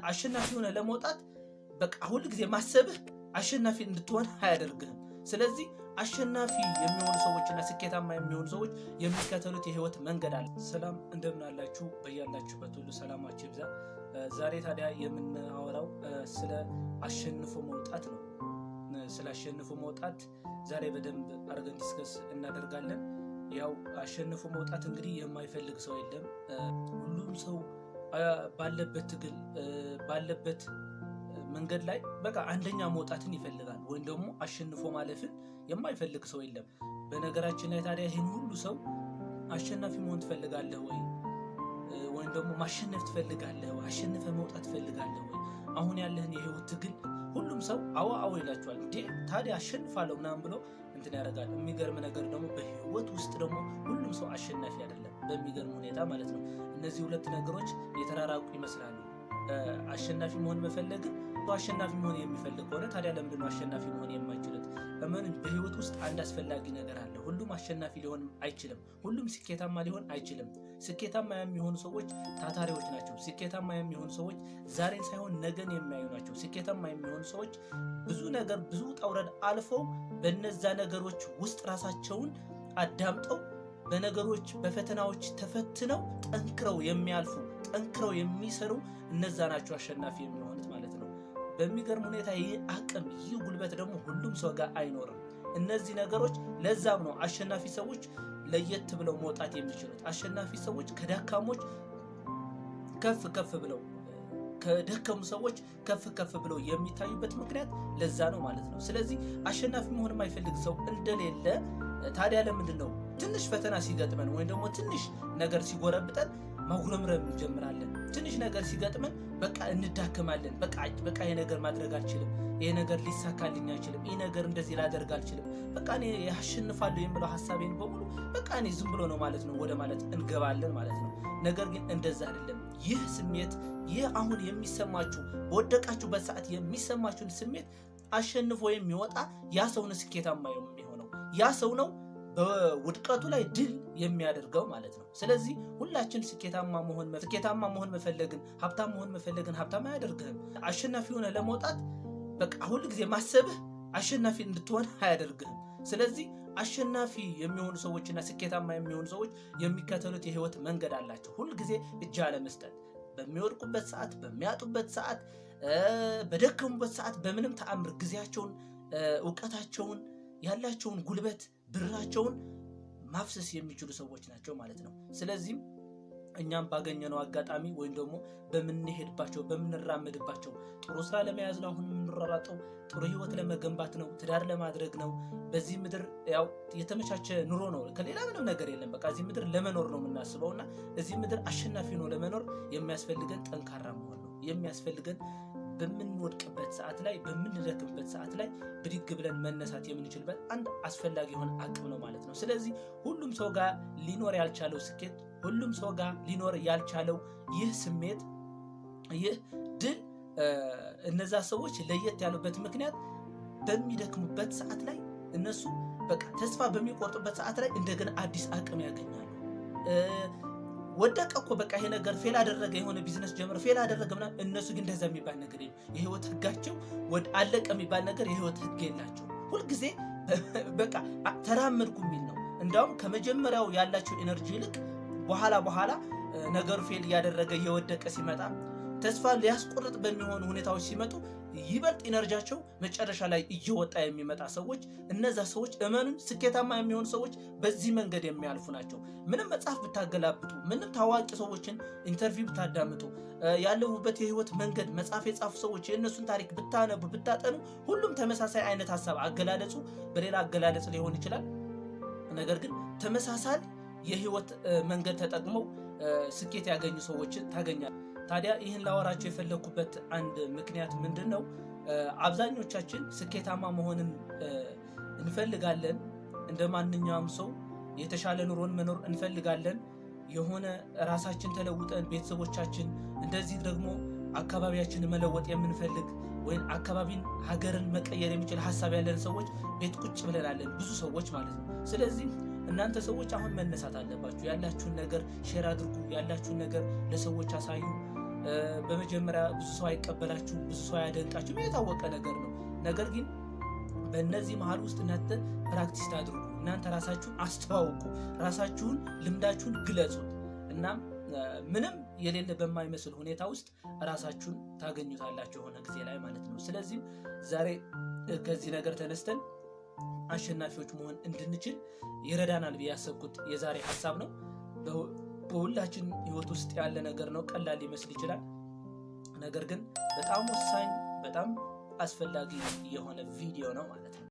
አሸናፊ ሆነ ለመውጣት በቃ ሁል ጊዜ ማሰብህ አሸናፊ እንድትሆን አያደርግህም። ስለዚህ አሸናፊ የሚሆኑ ሰዎችና ስኬታማ የሚሆኑ ሰዎች የሚከተሉት የህይወት መንገድ አለ። ሰላም፣ እንደምን አላችሁ? በያላችሁበት ሁሉ ሰላማችሁ ይብዛ። ዛሬ ታዲያ የምናወራው ስለ አሸንፎ መውጣት ነው። ስለ አሸንፎ መውጣት ዛሬ በደንብ አድርገን discuss እናደርጋለን። ያው አሸንፎ መውጣት እንግዲህ የማይፈልግ ሰው የለም። ሁሉም ሰው ባለበት ትግል፣ ባለበት መንገድ ላይ በቃ አንደኛ መውጣትን ይፈልጋል፣ ወይም ደግሞ አሸንፎ ማለፍን የማይፈልግ ሰው የለም። በነገራችን ላይ ታዲያ ይህን ሁሉ ሰው አሸናፊ መሆን ትፈልጋለህ ወይ፣ ወይም ደግሞ ማሸነፍ ትፈልጋለህ ወይ፣ አሸንፈ መውጣት ትፈልጋለህ ወይ? አሁን ያለህን የህይወት ትግል ሁሉም ሰው አዎ አዎ ይላቸዋል። እንዴ ታዲያ አሸንፋለሁ ምናምን ብሎ እንትን ያደርጋል። የሚገርም ነገር ደግሞ በህይወት ውስጥ ደግሞ ሁሉም ሰው አሸናፊ አይደለም፣ በሚገርም ሁኔታ ማለት ነው። እነዚህ ሁለት ነገሮች የተራራቁ ይመስላሉ። አሸናፊ መሆን መፈለግን፣ አሸናፊ መሆን የሚፈልግ ከሆነ ታዲያ ለምንድን ነው አሸናፊ መሆን የማይችሉት? እመኑኝ፣ በህይወት ውስጥ አንድ አስፈላጊ ነገር አለ። ሁሉም አሸናፊ ሊሆን አይችልም። ሁሉም ስኬታማ ሊሆን አይችልም። ስኬታማ የሚሆኑ ሰዎች ታታሪዎች ናቸው። ስኬታማ የሚሆኑ ሰዎች ዛሬን ሳይሆን ነገን የሚያዩ ናቸው። ስኬታማ የሚሆኑ ሰዎች ብዙ ነገር፣ ብዙ ውጣ ውረድ አልፈው፣ በነዛ ነገሮች ውስጥ ራሳቸውን አዳምጠው፣ በነገሮች በፈተናዎች ተፈትነው ጠንክረው የሚያልፉ፣ ጠንክረው የሚሰሩ እነዛ ናቸው አሸናፊ የሚሆኑት ማለት ነው። በሚገርም ሁኔታ ይህ አቅም፣ ይህ ጉልበት ደግሞ ሁሉም ሰው ጋር አይኖርም። እነዚህ ነገሮች ለዛም ነው አሸናፊ ሰዎች ለየት ብለው መውጣት የሚችሉት። አሸናፊ ሰዎች ከደካሞች ከፍ ከፍ ብለው፣ ከደከሙ ሰዎች ከፍ ከፍ ብለው የሚታዩበት ምክንያት ለዛ ነው ማለት ነው። ስለዚህ አሸናፊ መሆን የማይፈልግ ሰው እንደሌለ፣ ታዲያ ለምንድን ነው ትንሽ ፈተና ሲገጥመን ወይም ደግሞ ትንሽ ነገር ሲጎረብጠን ማጉረምረም እንጀምራለን? ትንሽ ነገር ሲገጥመን በቃ እንዳከማለን። በቃ በቃ ይሄ ነገር ማድረግ አልችልም፣ ይሄ ነገር ሊሳካልኝ አይችልም፣ ይሄ ነገር እንደዚህ ላደርግ አልችልም፣ በቃ እኔ ያሸንፋለሁ የምለው ሀሳቤን በሙሉ በቃ እኔ ዝም ብሎ ነው ማለት ነው ወደ ማለት እንገባለን ማለት ነው። ነገር ግን እንደዛ አይደለም። ይህ ስሜት፣ ይህ አሁን የሚሰማችሁ፣ በወደቃችሁበት ሰዓት የሚሰማችሁን ስሜት አሸንፎ የሚወጣ ያ ሰው ነው ስኬታማ የሚሆነው። ያ ሰው ነው በውድቀቱ ላይ ድል የሚያደርገው ማለት ነው። ስለዚህ ሁላችን ስኬታማ መሆን መፈለግን፣ ሀብታም መሆን መፈለግን ሀብታም አያደርግህም። አሸናፊ ሆነ ለመውጣት በቃ ሁል ጊዜ ማሰብህ አሸናፊ እንድትሆን አያደርግህም። ስለዚህ አሸናፊ የሚሆኑ ሰዎችና ስኬታማ የሚሆኑ ሰዎች የሚከተሉት የህይወት መንገድ አላቸው። ሁል ጊዜ እጅ አለመስጠት፣ በሚወድቁበት ሰዓት፣ በሚያጡበት ሰዓት፣ በደከሙበት ሰዓት በምንም ተአምር ጊዜያቸውን፣ እውቀታቸውን፣ ያላቸውን ጉልበት፣ ብራቸውን ማፍሰስ የሚችሉ ሰዎች ናቸው ማለት ነው። ስለዚህም እኛም ባገኘነው አጋጣሚ ወይም ደግሞ በምንሄድባቸው፣ በምንራመድባቸው ጥሩ ስራ ለመያዝ ነው አሁን የምንሯሯጠው፣ ጥሩ ህይወት ለመገንባት ነው፣ ትዳር ለማድረግ ነው። በዚህ ምድር ያው የተመቻቸ ኑሮ ነው፣ ከሌላ ምንም ነገር የለም። በቃ እዚህ ምድር ለመኖር ነው የምናስበው እና እዚህ ምድር አሸናፊ ነው ለመኖር የሚያስፈልገን ጠንካራ መሆን ነው የሚያስፈልገን። በምንወድቅበት ሰዓት ላይ፣ በምንደክምበት ሰዓት ላይ ብድግ ብለን መነሳት የምንችልበት አንድ አስፈላጊ የሆነ አቅም ነው ማለት ነው። ስለዚህ ሁሉም ሰው ጋር ሊኖር ያልቻለው ስኬት፣ ሁሉም ሰው ጋር ሊኖር ያልቻለው ይህ ስሜት፣ ይህ ድል፣ እነዛ ሰዎች ለየት ያሉበት ምክንያት በሚደክሙበት ሰዓት ላይ፣ እነሱ በቃ ተስፋ በሚቆርጡበት ሰዓት ላይ እንደገና አዲስ አቅም ያገኛሉ። ወደቀ እኮ፣ በቃ ይሄ ነገር fail አደረገ፣ የሆነ ቢዝነስ ጀምሮ fail አደረገ ምናምን። እነሱ ግን እንደዛ የሚባል ነገር የለም። የህይወት ህጋቸው አለቀ የሚባል ነገር የህይወት ህግ የላቸው። ሁልጊዜ በቃ ተራመድኩ የሚል ነው። እንዳውም ከመጀመሪያው ያላቸው energy ይልቅ በኋላ በኋላ ነገሩ fail እያደረገ፣ እየወደቀ ሲመጣ፣ ተስፋ ሊያስቆርጥ በሚሆኑ ሁኔታዎች ሲመጡ ይበልጥ energy ያቸው መጨረሻ ላይ እየወጣ የሚመጣ ሰዎች፣ እነዛ ሰዎች እመኑን ስኬታማ የሚሆኑ ሰዎች በዚህ መንገድ የሚያልፉ ናቸው። ምንም መጽሐፍ ብታገላብጡ፣ ምንም ታዋቂ ሰዎችን interview ብታዳምጡ፣ ያለፉበት የህይወት መንገድ መጽሐፍ የጻፉ ሰዎች የእነሱን ታሪክ ብታነቡ፣ ብታጠኑ፣ ሁሉም ተመሳሳይ አይነት ሀሳብ፣ አገላለጹ በሌላ አገላለጽ ሊሆን ይችላል። ነገር ግን ተመሳሳይ የህይወት መንገድ ተጠቅመው ስኬት ያገኙ ሰዎችን ታገኛለህ። ታዲያ ይህን ላወራችሁ የፈለግኩበት አንድ ምክንያት ምንድን ነው? አብዛኞቻችን ስኬታማ መሆንን እንፈልጋለን። እንደ ማንኛውም ሰው የተሻለ ኑሮን መኖር እንፈልጋለን። የሆነ ራሳችን ተለውጠን ቤተሰቦቻችን እንደዚህ ደግሞ አካባቢያችንን መለወጥ የምንፈልግ ወይም አካባቢን፣ ሀገርን መቀየር የሚችል ሀሳብ ያለን ሰዎች ቤት ቁጭ ብለናለን፣ ብዙ ሰዎች ማለት ነው። ስለዚህ እናንተ ሰዎች አሁን መነሳት አለባችሁ። ያላችሁን ነገር share አድርጉ። ያላችሁን ነገር ለሰዎች አሳዩ። በመጀመሪያ ብዙ ሰው አይቀበላችሁም፣ ብዙ ሰው አያደንቃችሁም፣ የታወቀ ነገር ነው። ነገር ግን በእነዚህ መሀል ውስጥ እናንተ practice ታድርጉ። እናንተ ራሳችሁን አስተዋውቁ፣ ራሳችሁን ልምዳችሁን ግለጹት። እናም ምንም የሌለ በማይመስል ሁኔታ ውስጥ ራሳችሁን ታገኙታላችሁ የሆነ ጊዜ ላይ ማለት ነው። ስለዚህም ዛሬ ከዚህ ነገር ተነስተን አሸናፊዎች መሆን እንድንችል ይረዳናል ብዬ ያሰብኩት የዛሬ ሀሳብ ነው። በሁላችን ህይወት ውስጥ ያለ ነገር ነው። ቀላል ሊመስል ይችላል። ነገር ግን በጣም ወሳኝ፣ በጣም አስፈላጊ የሆነ ቪዲዮ ነው ማለት ነው።